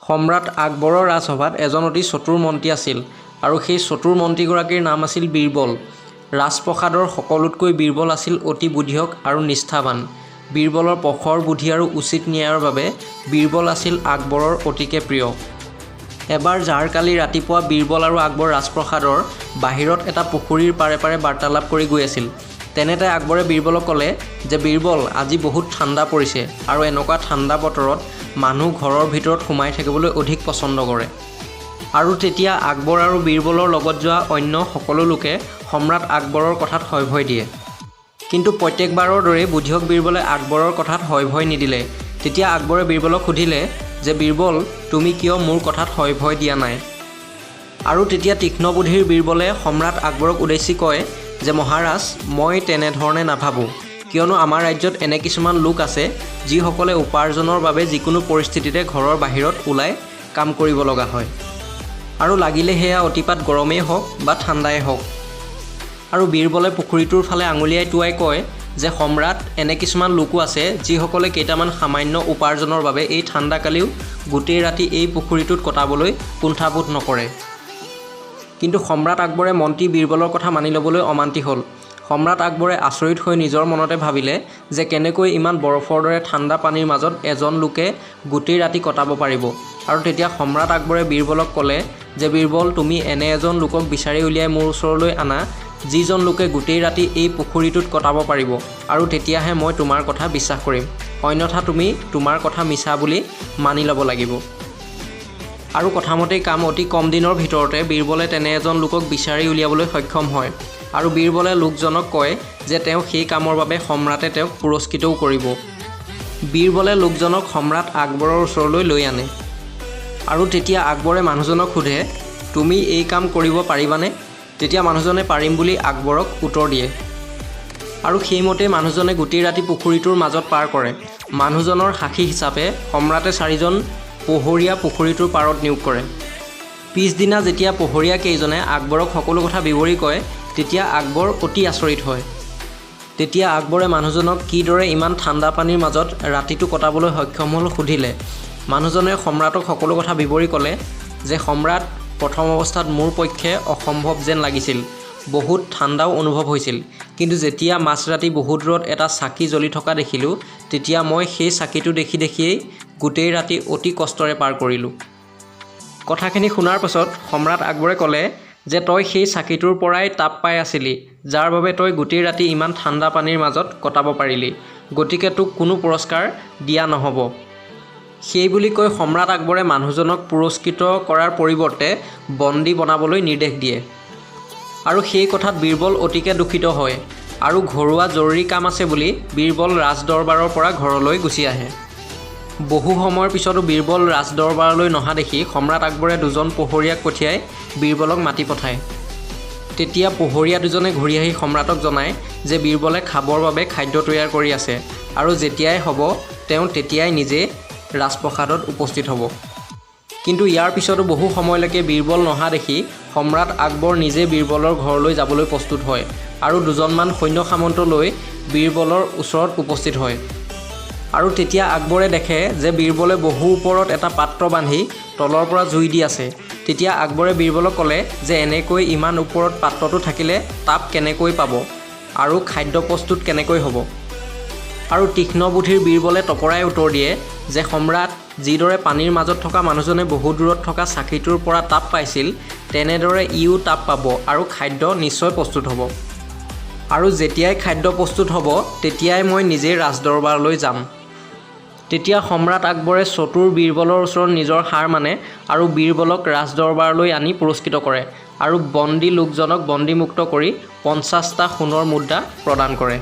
সম্ৰাট আকবৰৰ ৰাজসভাত এজন অতি চতুৰ মন্ত্ৰী আছিল আৰু সেই চতুৰ মন্ত্ৰীগৰাকীৰ নাম আছিল বীৰবল। ৰাজপ্ৰসাদৰ সকলোতকৈ বীৰবল আছিল অতি বুধিয়ক আৰু নিষ্ঠাবান। বীৰবলৰ প্ৰখৰ বুদ্ধি আৰু উচিত ন্যায়ৰ বাবে বীৰবল আছিল আকবৰৰ অতিকে প্ৰিয়। এবাৰ জাৰকালি ৰাতিপুৱা বীৰবল আৰু আকবৰ ৰাজপ্ৰসাদৰ বাহিৰত এটা পুখুৰীৰ পাৰে পাৰে বাৰ্তালাপ কৰি গৈ আছিল। তেনেতে আকবৰে বীৰবলক ক'লে যে বীৰবল, আজি বহুত ঠাণ্ডা পৰিছে আৰু এনেকুৱা ঠাণ্ডা বতৰত মানুহ ঘৰৰ ভিতৰত সোমাই থাকিবলৈ অধিক পচন্দ কৰে। আৰু তেতিয়া আকবৰ আৰু বীৰবলৰ লগত যোৱা অন্য সকলো লোকে সম্ৰাট আকবৰৰ কথাত হয়ভয় দিয়ে। কিন্তু প্ৰত্যেকবাৰৰ দৰেই বুধিয়ক বীৰবলে আকবৰৰ কথাত হয়ভয় নিদিলে। তেতিয়া আকবৰে বীৰবলক সুধিলে যে বীৰবল, তুমি কিয় মোৰ কথাত হয়ভয় দিয়া নাই? আৰু তেতিয়া তীক্ষ্ণ বুদ্ধিৰ বীৰবলে সম্ৰাট আকবৰক উদ্দেশ্যি কয় যে মহাৰাজ, মই তেনেধৰণে নাভাবোঁ। কিয়নো আমাৰ ৰাজ্যত এনে কিছুমান লোক আছে যিসকলে উপাৰ্জনৰ বাবে যিকোনো পৰিস্থিতিতে ঘৰৰ বাহিৰত ওলাই কাম কৰিব লগা হয়। আৰু লাগিলে সেয়া অতিপাত গৰমেই হওক বা ঠাণ্ডাই হওক। আৰু বীৰবলে পুখুৰীটোৰ ফালে আঙুলিয়াই টোঁৱাই কয় যে সম্ৰাট, এনে কিছুমান লোকো আছে যিসকলে কেইটামান সামান্য উপাৰ্জনৰ বাবে এই ঠাণ্ডাকালিও গোটেই ৰাতি এই পুখুৰীটোত কটাবলৈ কুণ্ঠাবোধ নকৰে। কিন্তু সম্ৰাট আকবৰে মন্ত্ৰী বীৰবলৰ কথা মানি ল'বলৈ অমান্তি হ'ল। সম্ৰাট আকবৰে আচৰিত হৈ নিজৰ মনতে ভাবিলে যে কেনেকৈ ইমান বৰফৰ দৰে ঠাণ্ডা পানীৰ মাজত এজন লোকে গোটেই ৰাতি কটাব পাৰিব। আৰু তেতিয়া সম্ৰাট আকবৰে বীৰবলক ক'লে যে বীৰবল, তুমি এনে এজন লোকক বিচাৰি উলিয়াই মোৰ ওচৰলৈ আনা যিজন লোকে গোটেই ৰাতি এই পুখুৰীটোত কটাব পাৰিব আৰু তেতিয়াহে মই তোমাৰ কথা বিশ্বাস কৰিম। অন্যথা তুমি তোমাৰ কথা মিছা বুলি মানি ল'ব লাগিব। আৰু কথামতেই কাম। অতি কম দিনৰ ভিতৰতে বীৰবলে তেনে এজন লোকক বিচাৰি উলিয়াবলৈ সক্ষম হয় আৰু বীৰবলে লোকজনক কয় যে তেওঁ সেই কামৰ বাবে সম্ৰাটে তেওঁক পুৰস্কৃতও কৰিব। বীৰবলে লোকজনক সম্ৰাট আকবৰৰ ওচৰলৈ লৈ আনে। আৰু তেতিয়া আকবৰে মানুহজনক সোধে, তুমি এই কাম কৰিব পাৰিবানে? তেতিয়া মানুহজনে পাৰিম বুলি আকবৰক উত্তৰ দিয়ে। আৰু সেইমতেই মানুহজনে গোটেই ৰাতি পুখুৰীটোৰ মাজত পাৰ কৰে। মানুহজনৰ সাক্ষী হিচাপে সম্ৰাটে চাৰিজন পহৰীয়া পুখুৰীটোৰ পাৰত নিয়োগ কৰে। পিছদিনা যেতিয়া পহৰীয়া কেইজনে আকবৰক সকলো কথা বিৱৰি কয়, তেতিয়া আকবৰ অতি আচৰিত হয়। তেতিয়া আকবৰে মানুহজনক কিদৰে ইমান ঠাণ্ডা পানীৰ মাজত ৰাতিটো কটাবলৈ সক্ষম হ'ল সুধিলে। মানুহজনে সম্ৰাটক সকলো কথা বিৱৰি ক'লে যে সম্ৰাট, প্ৰথম অৱস্থাত মোৰ পক্ষে অসম্ভৱ যেন লাগিছিল, বহুত ঠাণ্ডাও অনুভৱ হৈছিল। কিন্তু যেতিয়া মাজৰাতি বহু দূৰত এটা চাকি জ্বলি থকা দেখিলোঁ, তেতিয়া মই সেই চাকিটো দেখি দেখিয়েই গোটেই ৰাতি অতি কষ্টৰে পাৰ কৰিলোঁ। কথাখিনি শুনাৰ পাছত সম্ৰাট আকবৰে ক'লে যে তই সেই চাকিটোৰ পৰাই তাপ পাই আছিলি, যাৰ বাবে তই গোটেই ৰাতি ইমান ঠাণ্ডা পানীৰ মাজত কটাব পাৰিলি। গতিকে তোক কোনো পুৰস্কাৰ দিয়া নহ'ব। সেই বুলি কৈ সম্ৰাট আকবৰে মানুহজনক পুৰস্কৃত কৰাৰ পৰিৱৰ্তে বন্দী বনাবলৈ নিৰ্দেশ দিয়ে। আৰু সেই কথাত বীৰবল অতিকে দুখিত হয় আৰু ঘৰুৱা জৰুৰী কাম আছে বুলি বীৰবল ৰাজদৰবাৰৰ পৰা ঘৰলৈ গুচি আহে। বহু সময়ৰ পিছতো বীৰবল ৰাজদৰবাৰলৈ নহা দেখি সম্ৰাট আকবৰে দুজন পহৰীয়াক পঠিয়াই বীৰবলক মাতি পঠায়। তেতিয়া পহৰীয়া দুজনে ঘূৰি আহি সম্ৰাটক জনায় যে বীৰবলে খাবৰ বাবে খাদ্য তৈয়াৰ কৰি আছে আৰু যেতিয়াই হ'ব তেওঁ তেতিয়াই নিজে ৰাজপ্ৰসাদত উপস্থিত হ'ব। কিন্তু ইয়াৰ পিছতো বহু সময়লৈকে বীৰবল নহা দেখি সম্ৰাট আকবৰ নিজে বীৰবলৰ ঘৰলৈ যাবলৈ প্ৰস্তুত হয় আৰু দুজনমান সৈন্য সামন্ত লৈ বীৰবলৰ ওচৰত উপস্থিত হয়। আৰু তেতিয়া আকবৰে দেখে যে বীৰবলে বহু ওপৰত এটা পাত্ৰ বান্ধি তলৰ পৰা জুই দি আছে। তেতিয়া আকবৰে বীৰবলক ক'লে যে এনেকৈ ইমান ওপৰত পাত্ৰটো থাকিলে তাপ কেনেকৈ পাব আৰু খাদ্য প্ৰস্তুত কেনেকৈ হ'ব? আৰু তীক্ষ্ণ বুদ্ধিৰ বীৰবলে টপৰাই উত্তৰ দিয়ে যে সম্ৰাট, যিদৰে পানীৰ মাজত থকা মানুহজনে বহু দূৰত থকা চাকিটোৰ পৰা তাপ পাইছিল, তেনেদৰে ইও তাপ পাব আৰু খাদ্য নিশ্চয় প্ৰস্তুত হ'ব। আৰু যেতিয়াই খাদ্য প্ৰস্তুত হ'ব, তেতিয়াই মই নিজেই ৰাজদৰবাৰলৈ যাম। তেতিয়া সম্ৰাট আকবৰে চতুৰ বীৰবলৰ ওচৰত নিজৰ হাৰ মানে আৰু বীৰবলক ৰাজদৰবাৰলৈ আনি পুৰস্কৃত কৰে আৰু বন্দী লোকজনক বন্দীমুক্ত কৰি 50টা সোণৰ মুদ্ৰা প্ৰদান কৰে।